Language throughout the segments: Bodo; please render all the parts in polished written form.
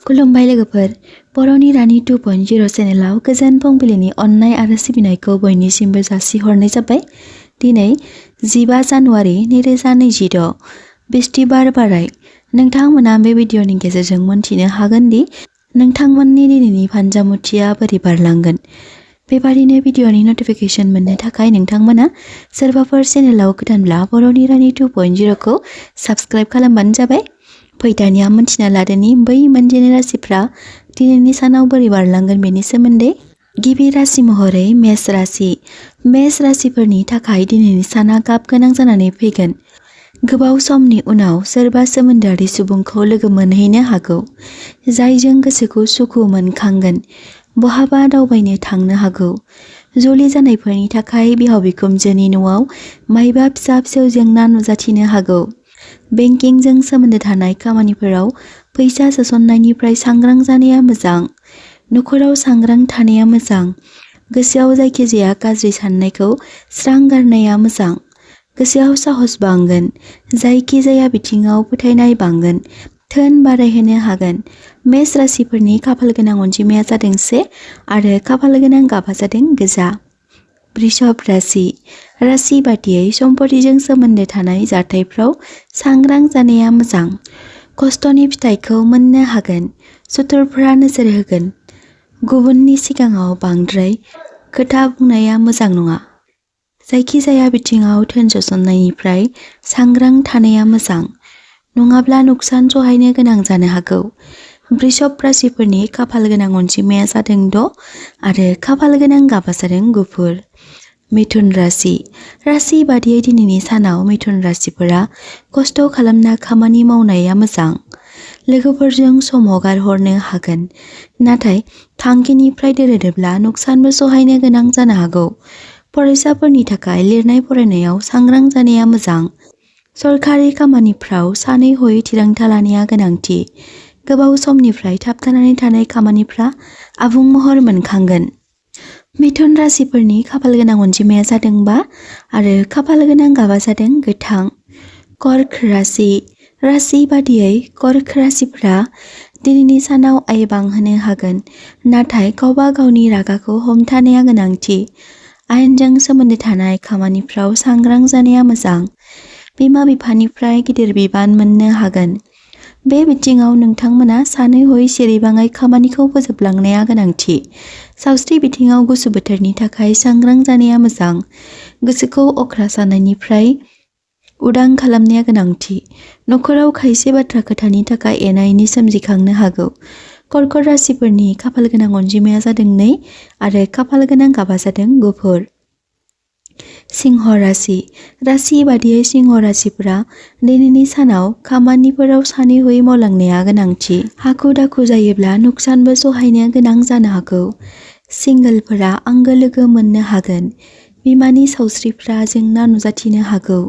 खुलुमबाय लोगोफोर, बर'नि रानि 2.0 चेनेलाव गोजोन फुंबिलिनि अननाय आरो सिबिनायखौ बयनिसिमबो जासिहरनाय जाबाय। दिनै 15 जानुवारि 2026 बिस्तिबार बाराय। नोंथांमोना बे भिडिअनि गेजेरजों मोनथिनो हागोन दि नोंथांमोननि दिनैनि फानजामुथिया बोरै बारलांगोन। बेबादिनो भिडिअनि नटिफिकेशन मोननो थाखाय नोंथांमोना सोरबाफोर चेनेलाव गोदानब्ला बर'नि रानि 2.0 खौ साबस्क्राइब खालामबानो जाबाय। फैदानिया मोनथिना लादोनि बै मोनजिनै राशिफ्रा दिनैनि सानाव बोरै बारलांगोन बेनि सोमोन्दै। गिबि राशि महरै मेष राशि। मेष राशिफोरनि थाखाय दिनैनि साना गाब गोनां जानानै फैगोन। गोबाव समनि उनाव सोरबा सोमोन्दोआरि सुबुंखौ लोगो मोनहैनो हागौ, जायजों गोसोखौ सुखु मोनखांगोन। बहाबा दावबायनो थांनो हागौ। जुलि जानायफोरनि थाखाय बिहाव बिखुनजोनि न'आव मायबा फिसा फिसौ जेंना नुजाथिनो हागौ। बेंकिंजों सोमोन्दो थानाय खामानिफोराव फैसा सोसननायनिफ्राय सांग्रां जानाया मोजां। नखराव सांग्रां थानाया मोजां। गोसोआव जायखिजाया गाज्रि साननायखौ स्रां गारनाया मोजां। गोसोआव साहस बांगोन। जायखिजाया बिथिङाव फोथायनाय बांगोन। धोन बारायहोनो हागोन। मेष राशिफोरनि खाफाल गोनां अनजिमाया जादों 1 आरो खाफाल गोनां गाबा जादों गोजा। वृषभ राशि। राशि बादियै सम्पतिजों सोमोन्दो थानाय जाथायफ्राव सांग्रां जानाया मोजां। खस्थ'नि फिथाइखौ मोननो हागोन। सुथुरफोरा नोजोर होगोन। गुबुननि सिगाङाव बांद्राय खोथा बुंनाया मोजां नङा। जायखिजाया बिथिङाव धोन सोसननायनिफ्राय सांग्रां थानाया मोजां, नङाब्ला नुकसान सहायनो गोनां जानो हागौ। वृषभ राशिफोरनि खाफाल गोनां अनजिमाया जादों 6 आरो खाफाल गोनां गाबा जादों गुफुर। मिथुन राशि। राशि बादियै दिनैनि सानाव मिथुन राशिफोरा खस्थ' खालामना खामानि मावनाया मोजां। लोगोफोरजों सम हगारहरनो हागोन, नाथाय थांखिनिफ्राय दोरोदोब्ला नुकसानबो सहायनो गोनां जानो हागौ। फरायसाफोरनि थाखाय लिरनाय फरायनायाव सांग्रां जानाया मोजां। सरखारि खामानिफ्राव सानै हयै थिरांथा लानाया गोनांथि। गोबाव समनिफ्राय थाबथानानै थानाय खामानिफ्रा आबुं महर मोनखांगोन। मिथुन राशिफोरनि खाफाल गोनां अनजिमाया जादों 5 आरो खाफाल गोनां गाबा जादों गोथां। कर्क राशि। राशि बादियै कर्क राशिफ्रा दिनैनि सानाव आय बांहोनो हागोन, नाथाय गावबा गावनि रागाखौ हमथानाया गोनांथि। आयेनजों सोमोन्दो थानाय खामानिफ्राव सांग्रां जानाया मोजां। बिमा बिफानिफ्राय गिदिर बिबान मोननो हागोन। बे बिथिङाव नोंथांमोना सानै हयै सिरिबाङै खामानिखौ फोजोबलांनाया गोनांथि। सावस्रि बिथिङाव गुसु बोथोरनि थाखाय सांग्रां जानाया मोजां। गोसोखौ अख्रा साननायनिफ्राय उदां खालामनाया गोनांथि। नखराव खायसे बाथ्रा खोथानि थाखाय एना एनि सोमजिखांनो हागौ। कर्कट राशिफोरनि खाफाल गोनां अनजिमाया जादों 2 आरो खाफाल गोनां गाबा जादों गुफुर। सिंह राशि। राशि बादियै सिंह राशिफोरा दिनैनि सानाव खामानिफोराव सानै हयै मावलांनाया गोनांथि। हाखु दाखु जायोब्ला नुकसानबो सहायनो गोनां जानो हागौ। सिंगोलफोरा आंगो लोगो मोननो हागोन। बिमानि सावस्रिफ्रा जेंना नुजाथिनो हागौ।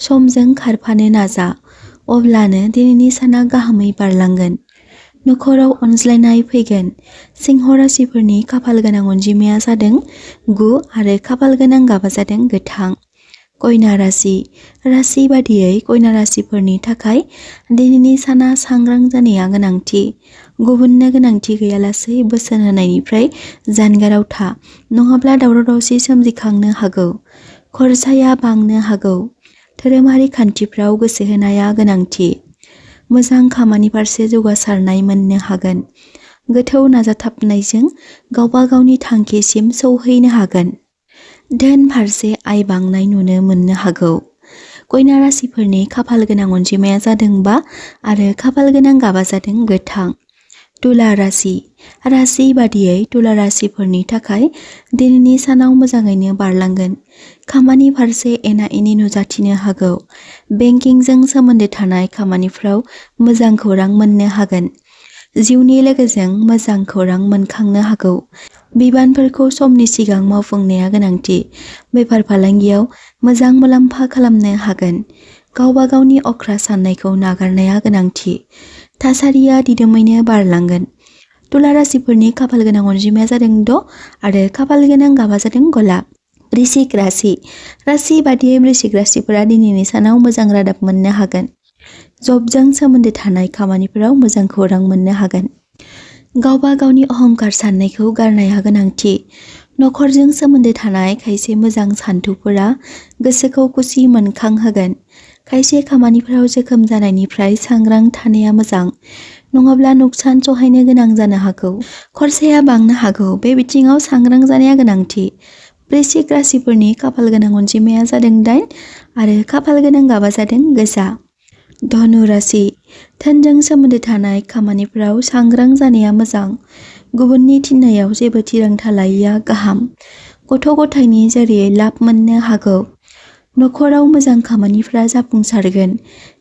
समजों खारफानो नाजा, अब्लानो दिनैनि साना गाहामै बारलांगोन। नखराव अनज्लायनाय फैगोन। सिंह राशिफोरनि खाफाल गोनां अनजिमाया जादों 9 आरो खाफाल गोनां गाबा जादों गोथां। कन्या राशि। राशि बादियै कन्या राशिफोरनि थाखाय दिनैनि साना सांग्रां जानाया गोनांथि। गुबुननो गोनांथि गैयालासे बोसोन होनायनिफ्राय जानगाराव था, नङाब्ला दावराव दावसि सोमजिखांनो हागौ। खरसाया बांनो हागौ। धोरोमारि खान्थिफ्राव गोसो होनाया गोनांथि। मोजां खामानि फारसे जौगासारनाय मोननो हागोन। गोथौ नाजाथाबनायजों गावबा गावनि थांखिसिम सौहैनो हागोन। धोन फारसे आय बांनाय नुनो मोननो हागौ। कन्या राशिफोरनि खाफाल गोनां अनजिमाया जादों 5 आरो खाफाल गोनां गाबा जादों गोथां। तुला राशि। राशि बादियै तुला राशिफोरनि थाखाय दिनैनि सानाव मोजाङैनो बारलांगोन। खामानि फारसे एना एनि नुजाथिनो हागौ। बेंकिंजों सोमोन्दो थानाय खामानिफ्राव मोजां खौरां मोननो हागोन। जिउनि लोगोजों मोजां खौरां मोनखांनो हागौ। बिबानफोरखौ समनि सिगां मावफुंनाया गोनांथि। बेफार फालांगियाव मोजां मुलाम्फा खालामनो हागोन। गावबा गावनि अख्रा साननायखौ नागारनाया गोनांथि। थासारिया दिदोमैनो बारलांगोन। तुला राशिफोरनि खाफाल गोनां अनजिमाया जादों 6 आरो खाफाल गोनां गाबा जादों गलाब। वृश्चिक राशि। राशि बादियै वृश्चिक राशिफोरा दिनैनि सानाव मोजां रादाब मोननो हागोन। जबजों सोमोन्दो थानाय खामानिफोराव मोजां खौरां मोननो हागोन। गावबा गावनि अहंकार साननायखौ गारनाया गोनांथि। नखरजों सोमोन्दो थानाय खायसे मोजां सानथौफोरा गोसोखौ खुसि मोनखांहोगोन। खायसे खामानिफोराव जोखोम जानायनिफ्राय सांग्रां थानाया मोजां, नङाब्ला नुकसान सहायनो गोनां जानो हागौ। खरसाया बांनो हागौ, बे बिथिङाव सांग्रां जानाया गोनांथि। वृश्चिक राशिफोरनि खाफाल गोनां अनजिमाया जादों 8 आरो खाफाल गोनां गाबा जादों गोजा। धनु राशि, धोनजों सोमोन्दो थानाय खामानिफोराव सांग्रां जानाया मोजां। गुबुननि थिननायाव जेबो थिरांथा लायैया गाहाम। गथ' गथायनि जरियै लाब मोननो हागौ। नखराव मोजां खामानिफोरा जाफुंसारगोन,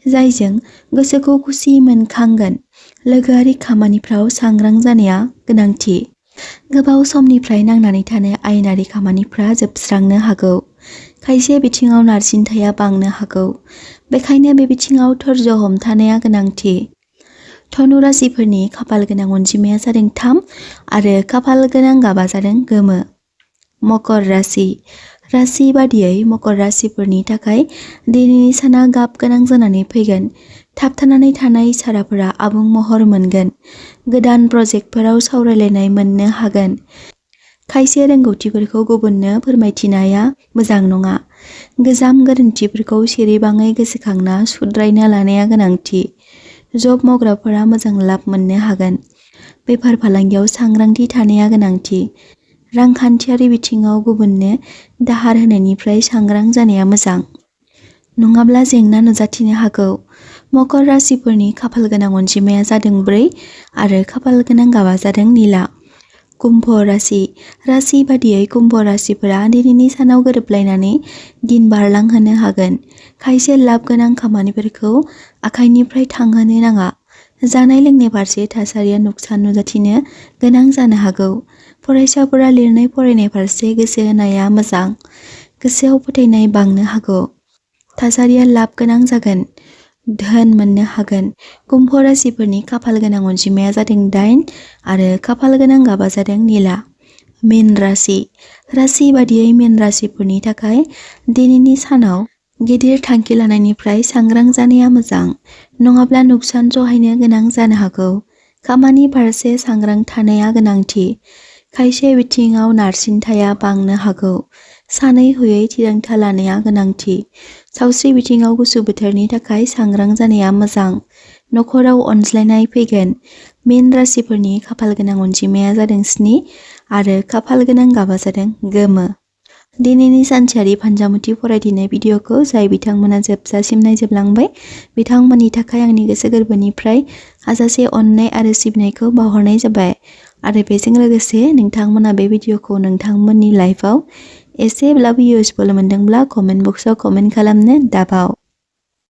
जायजों गोसोखौ खुसि मोनखांगोन। लोगोआरि खामानिफ्राव सांग्रां जानाया गोनांथि। गोबाव समनिफ्राय नांनानै थानाय आयेनारि खामानिफ्रा जोबस्रांनो हागौ। खायसे बिथिङाव नारसिनथाया बांनो हागौ, बेखायनो बे बिथिङाव धोर्य हमथानाया गोनांथि। धनु राशिफोरनि खाफाल गोनां अनजिमाया जादों 3 आरो खाफाल गोनां गाबा जादों गोमो। मकर राशि, राशि बादियै मकर राशिफोरनि थाखाय दिनैनि साना गाब गोनां जानानै फैगोन। थाबथानानै थानाय इसाराफोरा आबुं महर मोनगोन। गोदान प्रजेक्टफोराव सावरायलायनाय मोननो हागोन। खायसे रोंगौथिफोरखौ गुबुननो फोरमायथिनाया मोजां नङा। गोजाम गोरोन्थिफोरखौ सिरिबाङै गोसोखांना सुद्रायना लानाया गोनांथि। जब मावग्राफोरा मोजां लाब मोननो हागोन। बेफार फालांगियाव सांग्रांथि थानाया गोनांथि। रांखान्थियारि बिथिङाव गुबुननो दाहार होनायनिफ्राय सांग्रां जानाया मोजां, नङाब्ला जेंना नुजाथिनो हागौ। मकर राशिफोरनि खाफाल गोनां अनजिमाया जादों 4 आरो खाफाल गोनां गाबा जादों निला। कुम्भ राशि, राशि बादियै कुम्भ राशिफोरा दिनैनि सानाव गोरोबलायनानै दिन बारलांहोनो हागोन। खायसे लाब गोनां खामानिफोरखौ आखाइनिफ्राय थांहोनो नाङा। जानाय लोंनाय फारसे थासारिया नुकसान नुजाथिनो गोनां जानो हागौ। फरायसाफोरा लिरनाय फरायनाय फारसे गोसो होनाया मोजां। गोसोआव फोथायनाय बांनो हागौ। थासारिया लाब गोनां जागोन। धोन मोननो हागोन। कुम्भ राशिफोरनि खाफाल गोनां अनजिमाया जादों 8 आरो खाफाल गोनां गाबा जादों निला। मीन राशि, राशि बादियै मीन राशिफोरनि थाखाय दिनैनि सानाव गिदिर थांखि लानायनिफ्राय सांग्रां जानाया मोजां, नङाब्ला नुकसान सहायनो गोनां जानो हागौ। खामानि फारसे सांग्रां थानाया गोनांथि। खायसे बिथिङाव नारसिनथाया बांनो हागौ। सानै हयै थिरांथा लानाया गोनांथि। सावस्रि बिथिङाव गुसु बोथोरनि थाखाय सांग्रां जानाया मोजां। नखराव अनज्लायनाय फैगोन। मीन राशिफोरनि खाफाल गोनां अनजिमाया जादों 7 आरो खाफाल गोनां गाबा जादों गोमो। दिनैनि सानसेयारि फान्जामुथि फरायदिनाय भिडिअखौ जाय बिथांमोना जोबजासिम नायजोबलांबाय, बिथांमोननि थाखाय आंनि गोसो गोरबोनिफ्राय हाजासे अननाय आरो सिबिनायखौ बावहरनाय जाबाय। आरो बेजों लोगोसे नोंथांमोना बे भिडिअखौ नोंथांमोननि लाइफआव एसेब्लाबो इउजफुल मोनदोंब्ला कमेन्ट बक्सआव कमेन्ट खालामनो दाबाव।